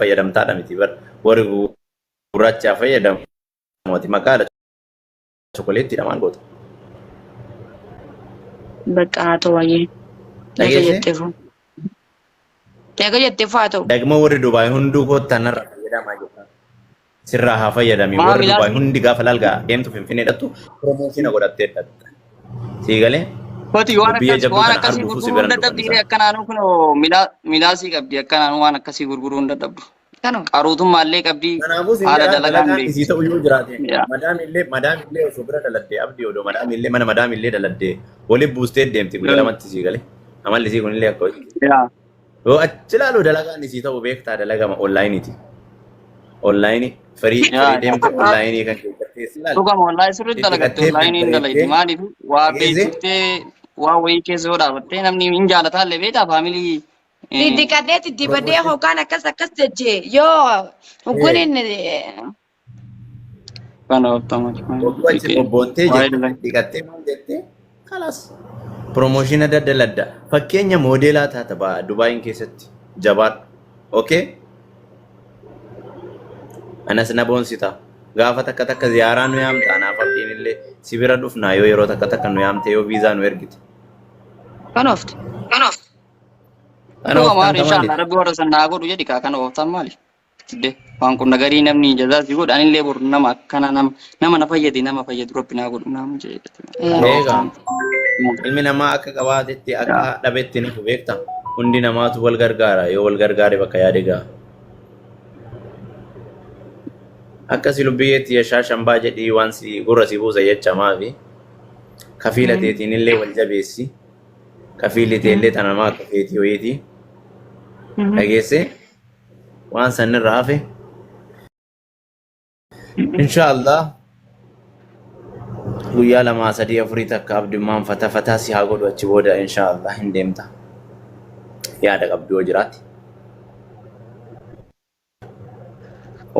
Fayyadamtaadha miti bar warri gurraachaa fayyadamu ati maqaadha chokoleettiidha maal goota? Bakka haa ta'u baay'ee. Eega Dhageesse? jetteefu. Eega jetteefu haa ta'u. Dagmoo warri Dubaay hunduu koottaa narra fayyadamaa jedha. Sirraa haa fayyadami. Maa Warri Dubaay milaasii hundi gaafa laalgaa deemtu Finfinnee dhattu piromooshina godhattee dhatta. Sii galee? Koti waan Biyya akkas jabduu waan tana akkasii arguufuu si gurguruu hin biran dhufan dadhabdi isaan. akkanaanuu kunoo milaasii qabdi akkanaanuu waan akkasii gurguruu hin dadhabdu. Kanuma. Qaruutummaa illee qabdi Kanaafuu siin haala jedhaa dalagaan dalagaan beekti. isii ta'u yoo jiraate Yaa. madaamillee osoo bira daladdee abdii odoo madaamillee mana madaamillee daladdee waliin buustee deemti guyyaa lamatti sii galee. Amalli isii kunillee akka hojii. Yaa. Yoo achi ilaalu dalagaan isii ta'u beektaa dalagama onlaayiniiti. Onlaayinii firii Yaa. firii deemte onlaayinii kan keessatti ilaali. Dhugama wallaahi sirriitti Itti dalagatte dhiqattee onlaayinii hin dalayti babbareeddee maaliif waa dhageesse beeksiftee waa wayii keessa yoo dhaabattee namni hin jaalataa illee beektaa faamilii Diddiqadhee diddibadhee promotion hoggaan akkas akkas jechee yoo hogguun inni kana oftama Hogguu achi bobboontee waa'ee jette dalaga. dhiqattee maal jettee kalas promotion daddalladda. Fakkeenya moodeelaa taata ba'a Dubaayin keessatti jabaadhu. Okay? Anas na boonsita. Gaafa takka takka ziyaaraa nu yaamta anaaf abdiin illee si bira dhufnaa yoo yeroo takka takka nu yaamte yoo viizaa nu ergite. kan oofte. Kana Dhugama ooftaan maali ka inshallah maaliiti? rabbi warra san naa godhu jedhi kaa kana ooftaan maali? De waan kun nagarii namni jazaa si godhu anillee boru nama akkana nama nama na fayyade nama fayyadu rabbi naa godhu nama jedhe. Kana Eegaa ooftaan. ilmi namaa akka qabaatetti akka dhabetti nafu beekta. Hundi namaatu wal gargaara yoo wal gargaare bakka yaade ga'a. Akkasi lubbiyeetti yashaa shambaa jedhii waan si gurra si buusa jecha maafi kafiila teetiin illee wal jabeessi. Kafiilli teellee tana namaa akka feetii wayiiti. Dhageesse waan sanirra hafe. Inshaallah guyyaa lamaa sadii afurii takka abdummaan fata fataa si haa godhu achi booda inshaallah hin deemta. Yaada qabdu yoo jiraate.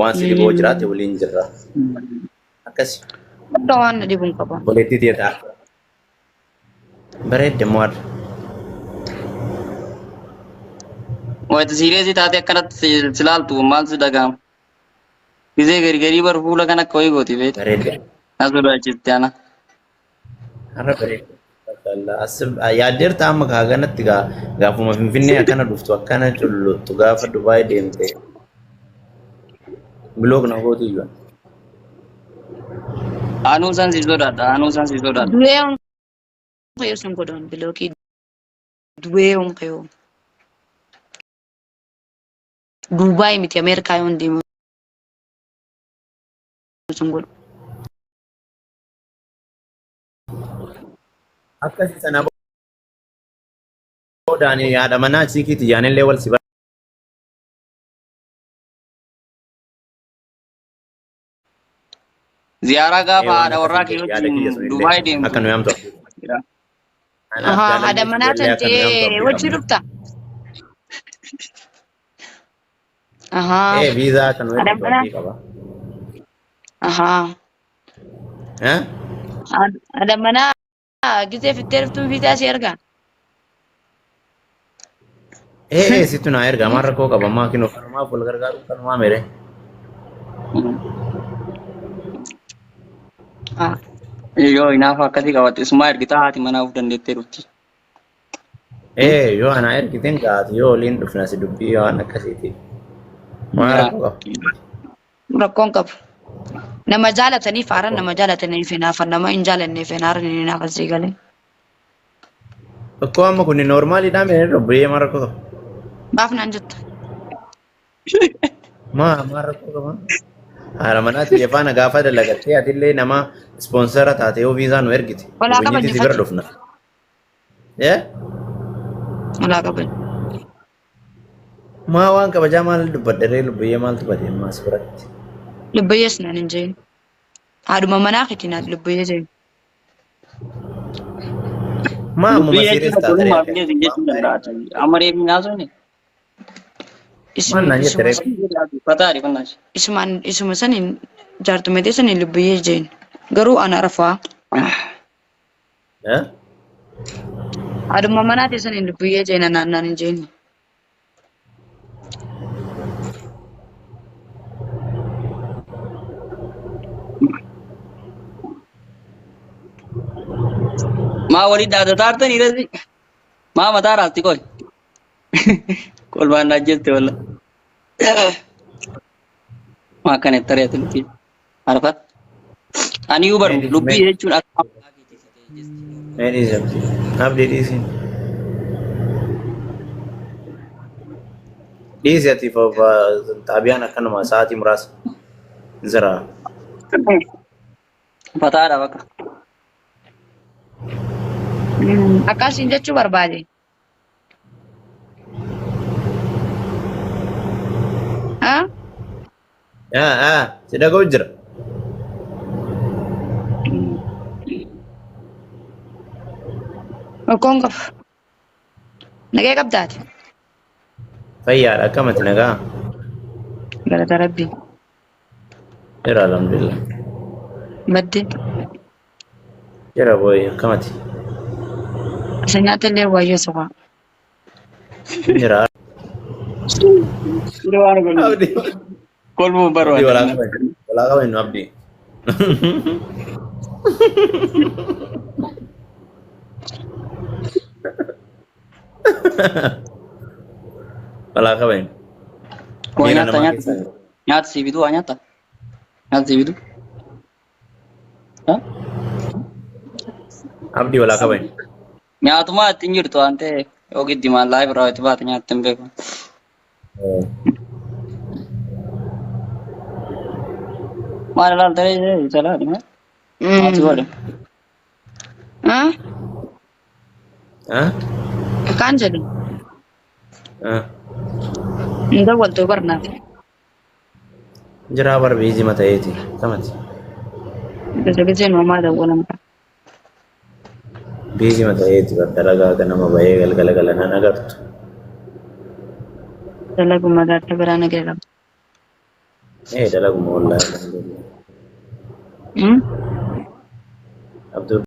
Waan si dhibu yoo jiraate waliin jirra. Akkasi. Bakka waan na dhibu hin qabu. Obboleettii tiyya ta'a. Bareedde immoo har'a. Wayita siireesii taatee akkanatti si ilaaltu maal si dhaga'ama? Gizee gari garii bar fuula kan akka wayii gooti beekta. Bareedde. Na sodaachifte ana. Har'a bareedde. Mashallah. As yaaddeerta amma kaa kanatti gaa gaafuma Finfinnee akkana dhuftu akkana culluxxu gaafa Dubaay deemte. Bilook na gootu iyyuu. Anuu san si sodaadha. Anuu san si sodaadha. Du'ee on kayoo sun godhan bilookii du'ee on kayoo. Duubaay miti Ameerikaa yoon deemu sun godhu. Akkasi sana boodaan haadha manaa chiikiiti yaanillee wal si Ziyaaraa Ee gaafa waan haadha warraa akkasii kee yaada kiyya wajjin sunillee Dubaay deemtu. akka nu yaamtu abdii qaba. Anaaf Ahaa, haadha jaalallee manaa kiyyallee akka nu yaamtu tantee abdii wajji qabna. dhufta. Ahaa, Ee viizaa akka nu haadha ergitu manaa. abdii qaba. Ahaa, Eh? haadha manaa gizee fittee dhuftuun viizaa si ergaa. Ee ee situ naa erga maal rakkoo qaba maa kinoo kanumaaf wal gargaaruu kanumaa mere. Ah. Yoo hinaafa akkasii qabatte isumaa ergitaa haati manaa of dandeettee dhufti. Ee yoo anaa ergiteen gaati yoo waliin dhufna si dubbii waan akkasiiti. Maal rakkoo qaba? Rakkoon qabu. Nama jaalataniif aaran nama jaalataniif hinaafan nama hin jaalanneef hin aaran hin hinaafan sii galee. Tokko amma kun noormaaliidhaa mee dubbii maal rakkoo qaba? Maaf naan jetta? Maa maal rakkoo qaba? Haadha manaa tiyya faana gaafa dalagattee atillee nama ispoonsara taate yoo viizaa nu ergite. Walaa Gubinyiti kabajni si bira fati. dhufna. Eh? Walaa kabajni. Maa waan kabajaa maal dubbadha ree lubbiyyee maaltu bade ammaa as biratti? Lubbiyyees naan hin jeen. Haadhuma manaa keetiin haadha lubbiyyee jeen. Maa ammuma Dubbii serious jechuun taate ree obbolummaaf akka illee sin jechuu waan danda'a. gaarii Amma reefi hin haasofne. maal naan jette Isuma ree? Fataa ariifannaas. isumaan isuma saniin jaartumetee saniin lubbiyyee jeen. Garuu ana rafaa. Eh? Haadhuma manaa teessaniin lubbiyyee jeen anaan naan hin jeen. Maa walii dhaadataa irratti maa mataa raasti qoy. Kolfaan na ajjeeste walla. Maa akkana itti ari'atu nuti. Arfat. Ani iyyuu baru lubbii jechuun akka Mee dhiisi abdii. Abdii dhiisi. Dhiisi ati xaabiyaan akkanuma sa'aatii muraasa hin siraa. Fataadha bakka. Akkasiin jechuu barbaade. Ah? Aa aa si dhaga'u jira. Rakkoon qabu. Nagee qabdaati. Fayyaadha akkamati nagaa. Galata Rabbii. Jira alhamdulillah. Maddi. Jira booyi akkamati. Isa nyaata illee waayyoo soqaa. Jira. Waan godhu. Abdii. Kolfuun Abdii barbaada. walaa qaban. Walaa qaban nu abdii. Walaa qaban. Waa Miira nyaata namaa nyaata. keessa jiru. Nyaata sii bituu waa nyaata. Nyaata sii bituu. Abdii walaa qaban. Nyaatumaa ittiin jirtu waan ta'eef yoo giddi maallaa biraa itti baate nyaatte hin beeku. Maal ilaalta isa laali maal? Maal si godhe? Ah? Ah? Akkaan jedhu. Ah. Hin dawwaltuu barnaaf. Jiraa bar biizii mataeeti. Akkamati? Gisa giseen homaa dawwalan. Biizii mataeeti bar dalagaa ganama bahee galgala gala nan agartu. Dalaguma gaarta biraa nagee qaba. Ee dalaguma wallaahi. Alhamdulillah. Abdul.